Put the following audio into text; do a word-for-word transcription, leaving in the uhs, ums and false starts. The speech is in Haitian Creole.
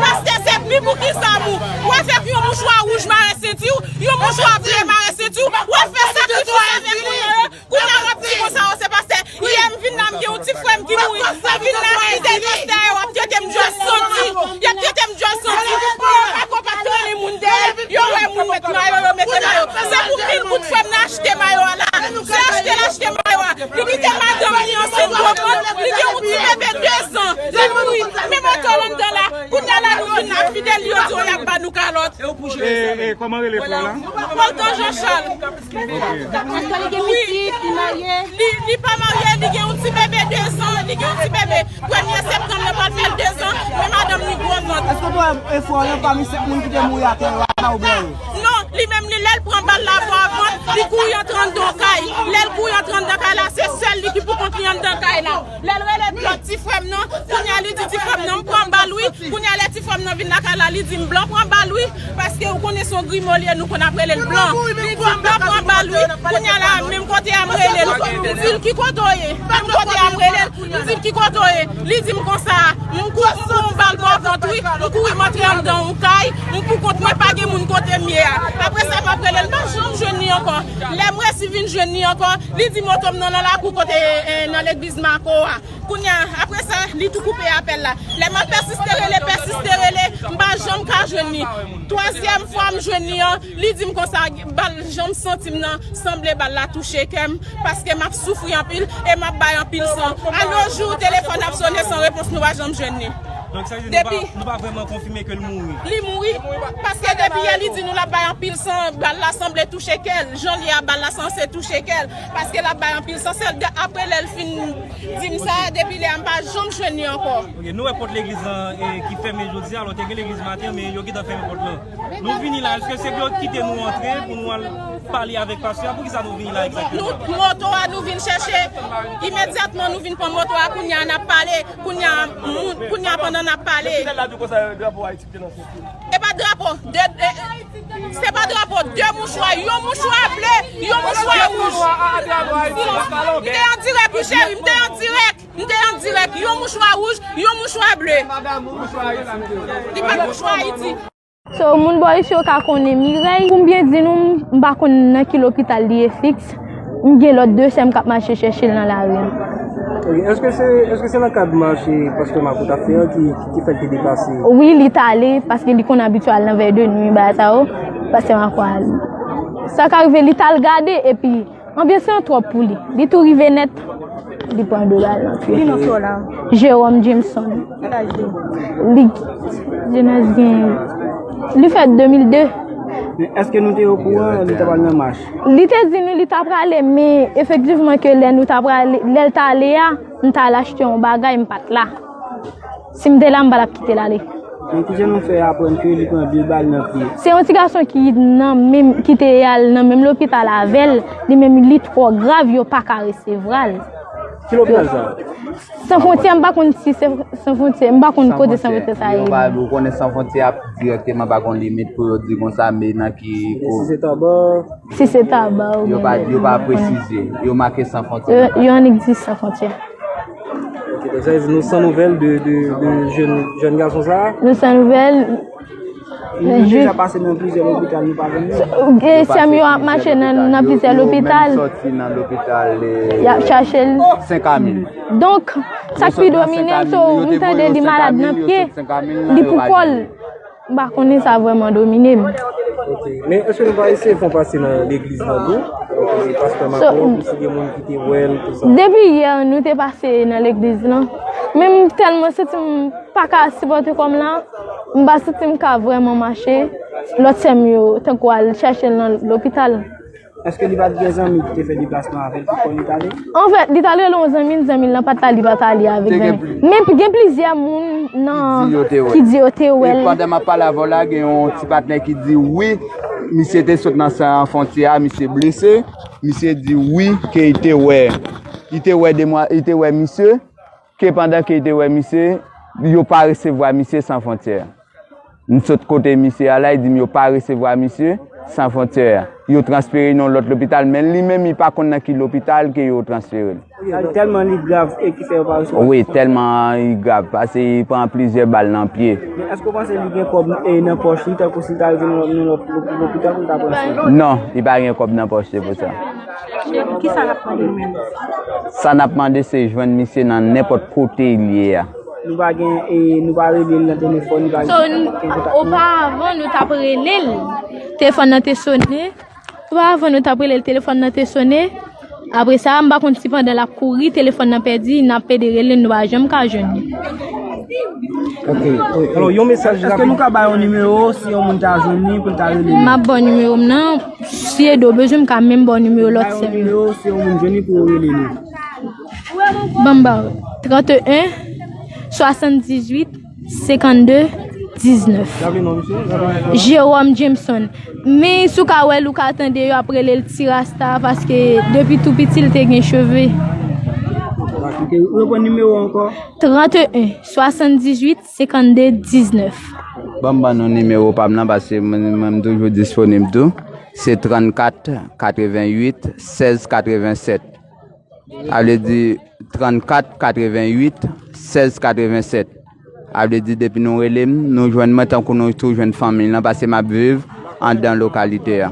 Pastè, se pi pou ki zam ou. W al fè yon mouchwa wouj mare senti w, yon mouchwa ble mare senti w, w al fè sakrifis avèk moun nan yo. Kounye a w ap di konsa, o, se pastè. Yè m vin la, m gen yon ti frè m ki mouri. M vin la, fidèl pastè yo ap trete m djòl santi. Y ap trete m djòl santi. Yo pa konprann, trennen moun dèyè. Yo wè moun met mayo, yo mete mayo. Se pou pil bout frè m nan achte mayo a la. Se achte l achte mayo a. Li kite madanm li ansent gwo vant. Li gen yon ti bebe de zan. Li mouri. Men moto l anndan la. Kounye a la, nou vin la, fidèl yo di w y ap ba nou kalòt. E, e, kòman rele frè w la? Poltan Jean Charles. Èske li gen pitit, li marye? Li, li pa marye, li gen yon ti bebe de zan, li gen yon ti bebe. Premye septanm nan pral fè l de zan, men madanm li gwo vant. Èske w wè frè w lan pami sèt moun ki te mouri atè yo a, oubyen? Non, li menm li lè l pran bal la bò vant, li kouri antre anndan kay. Lè l kouri antre anndan kay la, se sèl li ki pou kont li anndan kay la. Lè l rele lòt ti frè m nan, kounye a li di ti frè m nan, m pran bal wi. Kounye a lè ti frè m nan vin lakay la, li di m blan pran bal wi. Paske ou konnen se yon grimo li ye, nou konn ap rele l blan. Li di m blan pran bal wi. Kounye a la, menm kote a m rele l. M di l ki kote w ye? Menm kote a m rele l. M di l ki kote w ye? Li di m konsa, m kou-, m pran yon bal bò vant wi. M kouri m antre anndan yon kay. M pou kont mwen pa gen moun kote m ye a. Apre sa m ap rele l, m pa janm jwenn li ankò. Lè m resi vin jwenn li ankò, li di moto m nan nan lakou kote, eh, nan legliz Mako a. Kounye a, apre sa, li tou koupe apèl la. Lè m ap pèsiste rele, pèsiste rele, m pa janm ka jwenn li. Twazyèm fwa m jwenn li an, li di m konsa, bal jan m santi m nan, sanble bal la touche kè m, paske m ap soufri anpil e m ap bay anpil san. A nos jours, telefòn ap sonnen san repons, nou pa janm jwenn li. Donk, sa vle di nou pa, depi nou pa vrèman konfime ke l mouri? Li mouri, paske depi yè li di nou l ap bay anpil san, bal la sanble touche kè l. Jan l ye a, bal la sanse touche kè l, paske l ap bay anpil san. Se de-, apre lè l fin di m sa, depi lè a m pa janm jwenn li ankò. Ok, nou wè pòt legliz lan, eh, ki fèmen jodi a, alò te gen legliz maten, men yo gentan fèmen pòt lan. Nou vini la, èske se pou yo kite nou antre pou nou al pale avèk pastè a? Poukisa nou vini la egzakteman? Nou, moto a nou vin chèche, imedyatman nou vin pran moto a, kounye a n ap pale, kounye a, moun, kounye a pandan n ap pale. Fidèl la di konsa, drapo Ayiti ki te nan senti. E pa drapo, de, de, se pa drapo, de mouchwa, yon mouchwa ble, yon mouchwa wouj. M te an dirèk wi cheri, m te an dirèk, m te an dirèk, yon mouchwa wouj, yon mouchwa ble. Li pa mouchwa Ayiti. So, moun bò isi yo ka konnen Mireille. Pou m byen di nou, m pa konn nan ki lopital li ye fiks. M gen lòt de sè m k ap mache chèche l nan lari a. Ok, èske se, èske se nan kad mach pastè Marco t ap fè an ki, ki, ki fè l te deplase? Wi, li t ale, paske li konn abitye al nan vèy de nwi, bagay sa yo, pastè Marco ale. Sa ka rive, li t al gade, epi anbyans lan twòp pou li. Li tou rive nèt, li pran de bal nan pye. Ki non frè w la? Jérôme Jameson. Ki laj li? Li, jenès gen, li fèt de mil de. Men èske nou te okouran li ta pral nan mach? Li te di nou li ta prale, men efektivman ke lè nou ta prale, lè l t ale a, m t al achte yon bagay, m pa t la. Si m te la, m pa t ap kite l ale. Men kijan nou fè aprann ke li pran de bal nan pye? Se yon ti gason ki nan menm, ki te al nan menm lopital avè l, li menm li twò grav, yo pa ka resevwa l. Ki lopital sa? San Fwontyè, m pa konn si se San Fwontyè, m pa konn kote San Fwontyè sa ye. Ou pa, ou konnen San Fwontyè ap dirèkteman pa gon limit pou yo di konsa, men nan ki... Si se Taba? Si se Taba, yo pa, yo pa presize, yo make San Fwontyè. Yo, yo annik di San Fwontyè. Ok, donk sa vle di nou san nouvèl de, de, de jèn, jèn gason sa a? Nou san nouvèl. Nou deja pase nan plizyè lopital, nou pa jwenn li. Sè m yo ap mache nan, nan plizyè lopital. Yo menm soti nan lopital, eh, y ap chache l. Senkamil. Donk, sa k pi domine m, so, m tande li malad nan pye. Li pou kò l. M pa konnen, sa vrèman domine m. Ok. Men èske nou pa eseye fè yon pase nan legliz lan tou? Pastè Marco, pou si gen moun ki te wè l, tou sa. Depi yè, nou te pase nan legliz lan. Men m tèlman santi m pa ka sipòte kò m la. M pa santi m ka vrèman mache. Lòt sè m yo, tankou al chèche l nan lopital. Èske li pa t gen zanmi ki te fè deplasman avè l pou kò li t ale? Anfèt, li t al rele yon zanmi l, zanmi l lan pa t la, li pa t ale avèk zanmi l. Men gen plizyè moun nan, ki di yo te wè l. E pandan m ap pale avè w la, gen yon ti patnè ki di wi, misye te sot nan San Fwontyè a, misye blese. Misye di wi, ke li te wè, li te wè demwa-, li te wè misye, ke pandan ke li te wè misye, yo pa resevwa misye San Fwontyè. M sot kote misye a la, li di m yo pa resevwa misye San Fwontyè. Yo transfere l nan yon lòt lopital, men li menm, li pa konn nan ki lopital ke yo transfere l. Tèlman li grav e ki fè yo pa resevwa. Wi, tèlman li grav, paske li pran plizyè bal nan pye. Men èske w panse li gen kòb e nan pòch li, tankou si l ta rive nan nan lòt lopital pou l ta pran swen? Non, li pa gen kòb nan pòch li pou sa. Kisa n ap mande nou menm? Sa n ap mande se jwenn misye nan nenpòt kote li ye a. Nou pa gen, e, nou pa rele l nan telefòn, nou pa gen kontak li. Oparavan, nou t ap rele l. Telefòn nan te sonnen. Oparavan, nou t ap rele l, telefòn nan te sonnen. Apre sa, m pa konn si pandan l ap kouri, telefòn nan pèdi, n ap pede rele l, nou pa janm ka jwenn li. Ok. Alò, yon mesaj. Èske nou ka bay yon nimewo si yon moun ta jwenn li pou l ta rele nou? M ap ba w nimewo m nan. Si Edo bezwen, m ka menm ba w nimewo lòt sè m yo. Bay yon nimewo si yon moun jwenn li pou yo rele nou. Ban m ba w. Trannteyen, swasanndizuit, senkannde, diznèf. Jerome Jameson. Men si w ka wè l, ou ka tande yo ap rele l Ti Rasta, paske depi tou piti l te gen cheve. Reprann nimewo ankò. Trannteyen, swasanndizuit, senkannde, diznèf. Ban m ban nou nimewo pa m nan, paske mwen, mwen, m toujou disponib tou. Se trannkat, katrevennuit, sèz, katrevensèt. A vle di trannkat, katrevennuit, sèz, katrevensèt. A vle di depi nou rele m, nou jwenn mwen tankou nou tou jwenn fanmi lan, paske m ap viv anndan lokalite a.